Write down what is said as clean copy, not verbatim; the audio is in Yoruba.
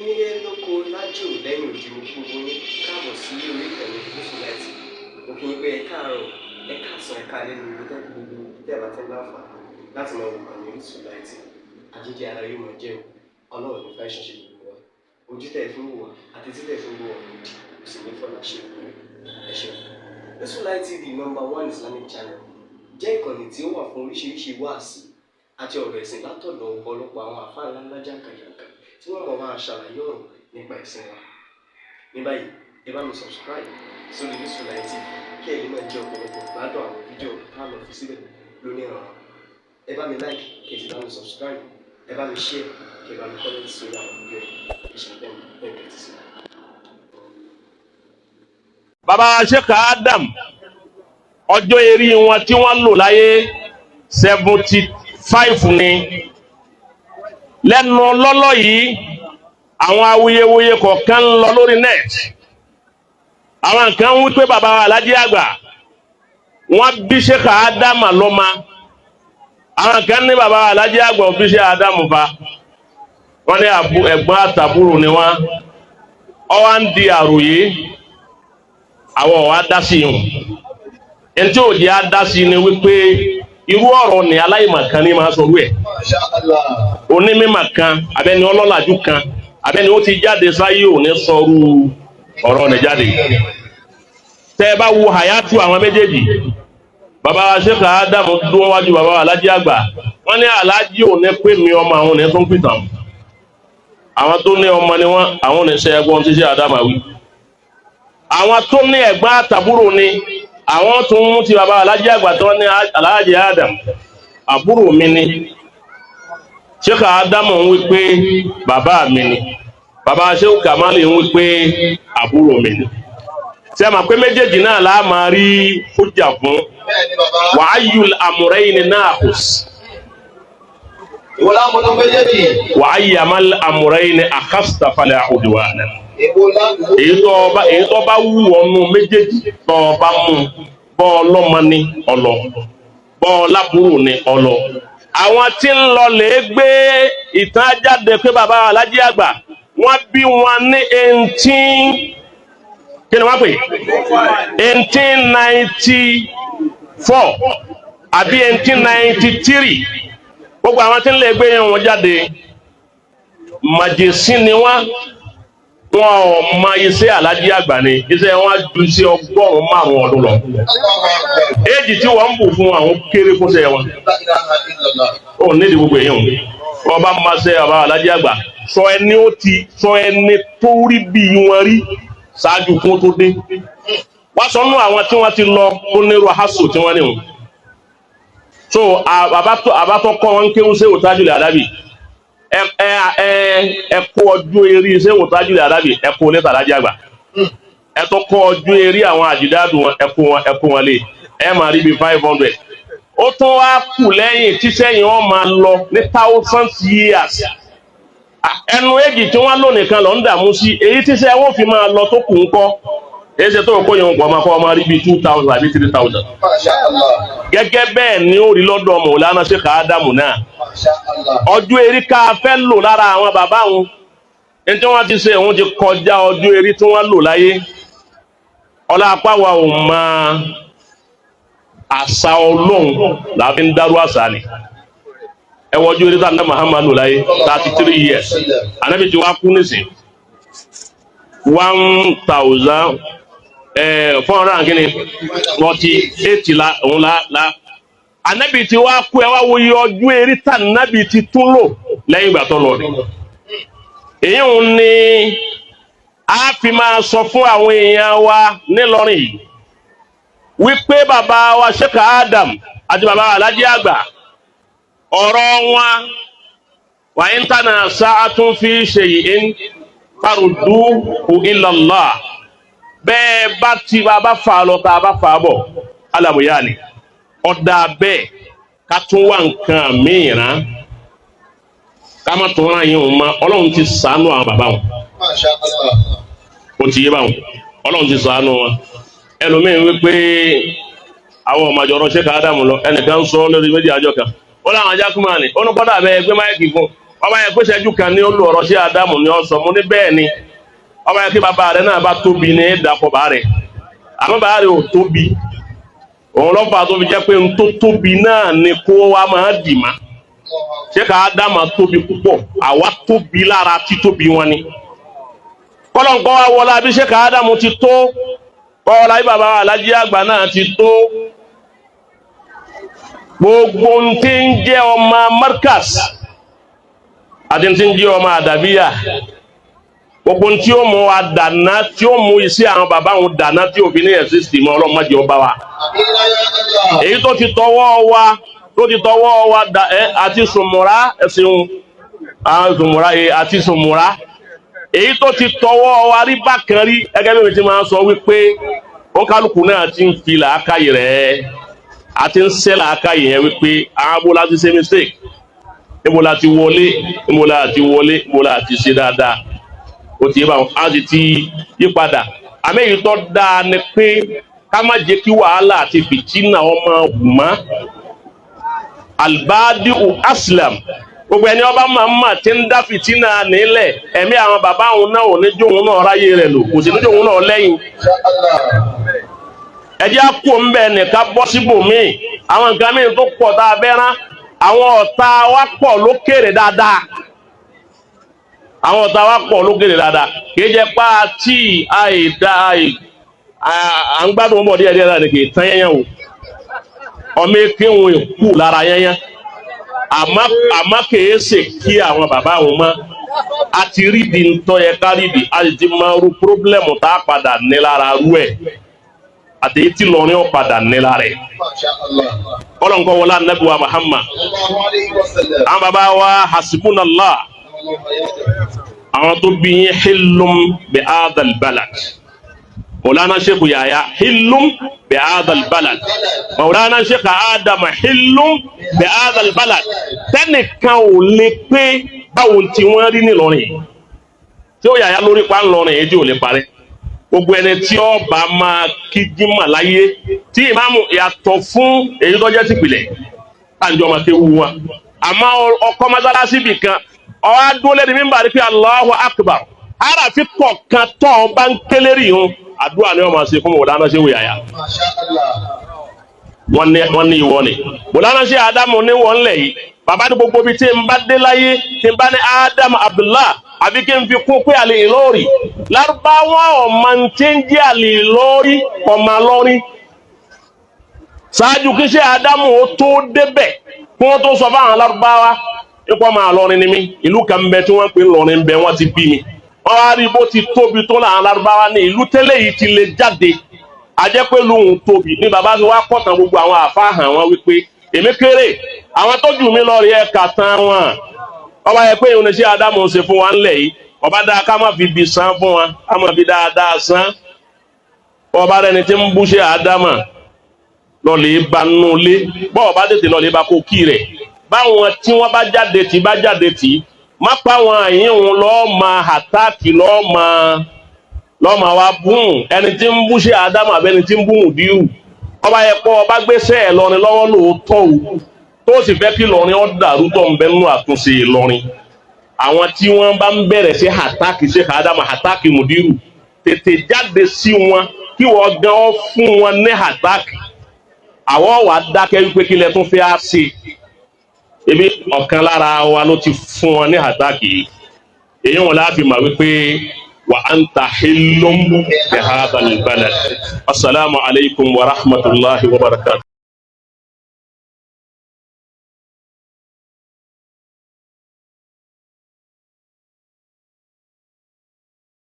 Nílé lóko, lájò, lẹ́yìn òdì, mo kí gbogbo yín káàbọ̀ sí orí ìkànnì Gúúsù Láìtì. Mo kí yín pé ẹ káàárọ̀, ẹ káàsán, ẹ káalẹ́ ní ibi tẹ́ gbogbo tẹ́ bá ti ń láǹfààní láti máa wò kàn ní Gúúsù Láìtì. Àjíjẹ ara yóò máa jẹun, Ọlọ́run ní fẹ́ ṣiṣẹ́ gbogbo wa. Ojú tẹ̀ fi ń wò wá àti tí tẹ̀ fi ń wò wá lòdì kò sì ní fọlá ṣe ìpínlẹ̀. Ẹ ṣeun. Gúúsù Láìtì TV, number one Islamic channel, jẹ́ ìkànnì tí ó wà fún oríṣiríṣi wáàsí àti ọ̀rọ̀ ẹ̀sìn látọ̀dọ̀ ọ̀pọ̀lọpọ̀ àwọn àfáà ńláńlá jàǹkànjàǹkàn tí wọ́n mọ̀ máa ṣàlàyé ọ̀rọ̀ nípa ẹ̀sìn wa. Ní báyìí, ẹ bá mi subscribe sórí Gúúsù Láìtì TV kí ẹ lè máa jẹ ọ̀pọ̀lọpọ̀ gbádùn àwọn fídíò tá a lọ fi síbẹ̀ lónìí ọ̀rọ̀. Ẹ bá mi like, kí ẹ sì bá mi subscribe, ẹ bá mi share, kí ẹ bá mi comment sórí àwọn fídíò yìí. Ẹ ṣe bẹ́ẹ̀ bẹ́ẹ̀ kẹ́tì sí. Baba Sheikh Adam, ọjọ́ eré wọn tí wọ́n lò láyé 75 ni. Lẹ́nu lọ́lọ́ yìí, àwọn awuyewuye kọ̀ọ̀kan ń lọ lórí net. Àwọn kan ń wí pé baba Alhaji àgbà, wọ́n bí Sheikh Adam lọ́mọ. Àwọn kan ní baba Alhaji àgbà bí Sheikh Adam fa. Wọ́n ní ẹ̀gbọ́n àtàbúrò ni wọ́n. Ó wá ń di àròyé, àwọn ọ̀wá dá sí yìí. Ntí òjì á dá sí ni wípé irú ọ̀rọ̀ ni aláìmọ̀kan ní máa sọ̀rọ̀ ẹ̀. Masha Allah. Onímọ̀ kan abẹ́ni ọlọ́làjú kan abẹ́ni ó ti jáde sáyé ò ní sọrú ọ̀rọ̀ ní jáde. Tẹ́ ẹ bá wo hayatu àwọn méjèèjì, bàbá wa Sheikh Adam dúró wájú bàbá wa Alhaji àgbà, wọ́n ní Alhaji ò ní pé mi ọmọ àwọn ò ní tún pìtàn. Àwọn tó ní ọmọ ni wọ́n, àwọn ò ní ṣe ẹgbọ́n tí Sheikh Adam wí. Àwọn tó ní ẹ̀gbọ́n àtàbúrò ni àwọn tó ń mú ti bàbá Alhaji àgbà tó ní Alhaji Adam àbúrò mi ni. Sheikh Adam ń wí pé bàbá mi ni, bàbá Sheikh Kamali ń wí pé àbúrò mi ni. Ṣé máa pé méjèèjì náà la máa rí hujja fún? Bẹ́ẹ̀ni, bàbá. Wa ayyul amrayni naqis. Ìwọ lámúnú méjèèjì. Wa ayyamal amrayni akhasta fala udwana. Ìwọ lámúnú. Èyí tó bá wù ọ́nú méjèèjì tó bá mú, bọ́ ọlọ́mọ ni ọlọ, bọ́ ọlábúrò ni ọlọ. Àwọn tí ń lọ lè gbé ìtàn jáde pé bàbá Alhaji àgbà, wọ́n bí wọn ní 18, kí ni wọ́n pè, 1894 àbí 1893. Gbogbo àwọn tí ń lè gbé wọn jáde, màjèsín ni wọ́n. Wọn ò mọ iṣẹ́ Alhaji àgbà ni. Iṣẹ́ wọn ju sí 500 ọdún lọ. Allahu Akbar. Éèjì tí wọ́n ń bù fún àwọn kéré fúnṣẹ́ wọn. La ilaha illallah. Ó nídìí gbogbo èèyàn wọn bá máa ṣe bàbá Alhaji àgbà, sọ ẹni ó ti sọ ẹni tó rí bí wọn rí ṣáájú kún tó dé wá, sọ nú àwọn tí wọ́n ti lọ tó nírú hasu tí wọ́n ní wọn. So àbá tó kọ́ wọn kéwú, Ṣéwù Tajul Adabi, ẹ ẹ ẹ ẹ kó ọjọ́ eré Ṣéwù Tajul Adabi, ẹ kó lẹ́tà Alhaji àgbà. Ẹ tó kó ọjọ́ eré àwọn àjìdádùn wọn, ẹ kó wọn lé, ẹ máa rí bíi 500. Ó tún wá kù lẹ́yìn tíṣẹ́yìn wọn máa lọ ní thousands years. Ẹnu èjì tí wọ́n lò nìkan lọ ń dààmú sí. Èyí tíṣẹ́ wọn fi máa lọ tó kù ń kọ́, èyí ṣe tó kó yẹn pọ̀ máa kọ́ ọmọ rí bíi 2,000 àbí 3,000. Masha Allah. Gẹ́gẹ́ bẹ́ẹ̀ ni ó rí lọ́dọ̀ Mọ̀lánà Sheikh Ádámù náà. Masha Allah. Ọjọ́ eré ká fẹ́ lò lára àwọn bàbá wọn ní tí wọ́n ti ṣe, òun ti kọjá ọjọ́ eré tí wọ́n lò láyé. Ọlá apá wa ò mọ àṣà Ọlọ́run là fi ń dárú àṣà ni. Ẹ wọ ọjọ́ eré tí àná Muhammad lò láyé, 33 years. Ànábì tí wàá kú nísìn 1400 and kini 48 la òun la la Ànábì tí wàá kú. Ẹ wá wo iye ọjọ́ eré tí ànábì ti tún lò lẹ́yìn ìgbà tó lọ ni. Èyí ń ní a fi máa sọ fún àwọn èèyàn wa nílọrin yìí wípé bàbá wa Sheikh Adam àti bàbá Alhaji àgbà, ọ̀rọ̀ wọn wà ń tànà sa'atun fi shay'in farudduhu ila Allah. Bẹ́ẹ̀ bá ti bá fà lọ, tá a bá fà bọ̀ alamuya ni ọ̀dà bẹ́ẹ̀, ká tún wá nǹkan mìíràn, ká má tún ràn yín òun mọ́. Ọlọ́run ti ṣàánú àwọn bàbá wọn. Masha Allah. Ó ti yé báwọn, Ọlọ́run ti ṣàánú wọn. Ẹlòmíín wípé àwọn ọmọ àjọrọ Sheikh Ádámù lọ. Ẹnìkan sọ lórí méjì àjọ kan, ó láwọn ajá kúmọ̀ ní ó ní kọ́dà bẹ́ẹ̀ gbé mic fún. Ọba yẹ pé ṣẹ́jú kan ní ó lu ọ̀rọ̀ sí Ádámù ní ọ̀sán, mo ní bẹ́ẹ̀ ni. Ọba yẹ kí bàbá rẹ̀ náà bá tóbi ní ìdàpọ̀ bá rẹ̀, àmọ́ bàbá rẹ̀ ò tóbi, òun lọ́fà tó fi jẹ́ pé n tó tóbi náà ni kó wa máa dì má. Ṣé ká Ádámù tóbi púpọ̀, àwa tóbi lára títóbi wọn ni. Kọ́lọ́nkọ́ wa wọlé àbí ṣé ká Ádámù ti tó, kọ́lá bí bàbá alájí àgbà náà ti tó. Gbogbo ń tí ń jẹ́ ọmọ Markas àti tí ń jẹ́ ọmọ Àdàbíyà, gbogbo tí ó mú wa dàná, tí ó mú iṣẹ́ àwọn bàbá òun dàná, tí òfin ní ẹ̀sìsì mọ́, ọlọ́mọdé ọba wa. Èyí tó ti tọwọ́ wa, tó ti tọwọ́ wa dà ẹ́ àti sùnmùrà ẹ̀sìn àwọn sùnmùrà àti sùnmùrà, èyí tó ti tọwọ́ wa rí bákan rí, gẹ́gẹ́ bí mi ti máa ń sọ wípé òǹkálùkù náà ti ń fi làákàyè rẹ̀ àti ń sẹ́ làákàyè yẹn wípé àwọn abó láti ṣe mistake, níbo la ti wọlé, níbo la ti wọlé, níbo la ti ṣe dáadáa, ó ti yé báwọn, á sì ti yí padà. Àmì èyí tó dáa ni pé ká má jẹ́ kí wàhálà àti fìtínà ọmọ hù mọ́. Albadiu aslam, gbogbo ẹni ọba màmá tí ń dá fìtínà nílẹ̀, ẹ̀mí àwọn bàbá òun náà ò ní jóun náà ráyè rẹ̀ lò, kò sì ní jóun náà lẹ́yìn. Ẹ jẹ́ á kó ń bẹ̀ nìkan bọ́ síbòmíì. Àwọn nǹkan míì tó pọ̀ tá a fẹ́ rán àwọn ọ̀tá wa pọ̀ lókèrè dáadáa, àwọn ọ̀tá wa pọ̀ lókèrè dáadáa. Kì í jẹ́ pa tí àìdá à ń gbádùn bọ̀ díẹ̀ díẹ̀ náà ni, kì í tán yẹn o. Ọmọ eke ń kú lára yẹn, àmọ́ kìí ṣe kí àwọn bàbá àwọn mọ́. A ti rí di ntọ́ yẹ ká rí di, a sì ti máa ru problem tá a padà ní lára rú ẹ̀, àti èyí tí lọrin ó padà ní lára ẹ̀. Kọ́lọ́nkọ́ wọlé anabi wa Muhammad. Àwọn bàbá wa, hasibunallah, àwọn tó bí yín, hillum bi adal balad. Maulana Sheikh Yahya hillum bi adal balad, Maulana Sheikh Adam hillum bi adal balad. Tẹnìkan ò lè pé báwo tí wọ́n rí nílọrin tí ó yàyà lórí pa ńlọrin èyí tí ò lè parẹ́. Gbogbo ẹni tí ó bá máa kí jímà láyé tí ìmáàmù yàtọ̀ fún èyí tó jẹ́ tìpìlẹ̀ táǹjọ́ máa kéwu wọn, àmọ́ ọkọ mọ́sálásí bì kan, ọwọ́ adúlé ní mímbà rí pé Allahu Akbar, aráàfin kọ̀ọ̀kan tó ọ bá ń kélé rí hun, àdúrà ni wọ́n máa ṣe fún Mọ̀lánà ṣe wòyàyà. Wọ́n ní ìwọ ni Mọ̀lánà ṣe Ádámù ní wọ́n lẹ̀ yìí. Bàbá ní gbogbo ibi tí n bá dé láyé, tí n bá ní Ádámù Abdullah, àbí kí n fi kún pé àlè Ìlọrí, Lárúbáwá ọ̀ma tí ń jẹ́ àlè Ìlọrí, ọ̀ma lọ́rin ṣáájú kí ṣe Ádámù ó tó débẹ̀, kí wọ́n tó sọ fáwọn Lárúbáwá ipò máa lọrin ni mí. Ìlú kan bẹ tí wọ́n pè ń lọrin bẹ, wọ́n ti bí mi. Wọ́n wá rí bó ti tóbi tó làwọn Lárúbáwá ní ìlú tẹ́lẹ̀ yìí ti lè jáde, ajẹ́ pé lóhun tóbi ní. Bàbá fi wá kọ̀tàn gbogbo àwọn àfáà wọn wípé èmi kéré, àwọn tó jù mí lọ rí ẹ̀ka tán wọn. Ọba yẹ pé ìhun ní sí Ádámù ń ṣe fún wa ńlẹ̀ yìí, ọba dáa ká má fi bi san fún wa, ká má fi dáadáa san. Ọba rẹni tí ń bú ṣe Ádámà, lọ́ọ̀lì bá nù lé bọ́ọ̀ bá tètè lọ́ọ̀lì bá kó kí rẹ̀ báwọn tí wọ́n bá jáde tì bá jáde tì má pa àwọn àyín lọ́ọ́ máa àtáàkì, lọ́ọ́ máa wá bùn ẹni tí ń bú ṣe Ádámù àbẹ́ni tí ń bú Mùdíù. Ọba yẹ pé ọba gbéṣẹ́ ẹ̀ lọrin lọ́wọ́ lóòótọ́ o, tó sì fẹ́ kí lọrin ó dàrú, tó ń bẹ nínú àtúnṣe Ìlọrin, àwọn tí wọ́n bá ń bẹ̀rẹ̀ sí àtáàkì ṣe Ádámù, àtáàkì Mùdíù, tètè jáde sí wọn kí wọ́n gan ọ́ fún wọn ní àtáàkì. Àwọn wà dákẹ́ wípé kí lẹ tún fẹ́ á ṣe, ebi ọ̀kan lára wa ló ti fún wọn ní àtáàkì yìí. Èyí wọn láàfin mà wípé wa anta hillum bi hadha al-balad. Assalamu alaikum wa rahmatullahi wa barakatuh.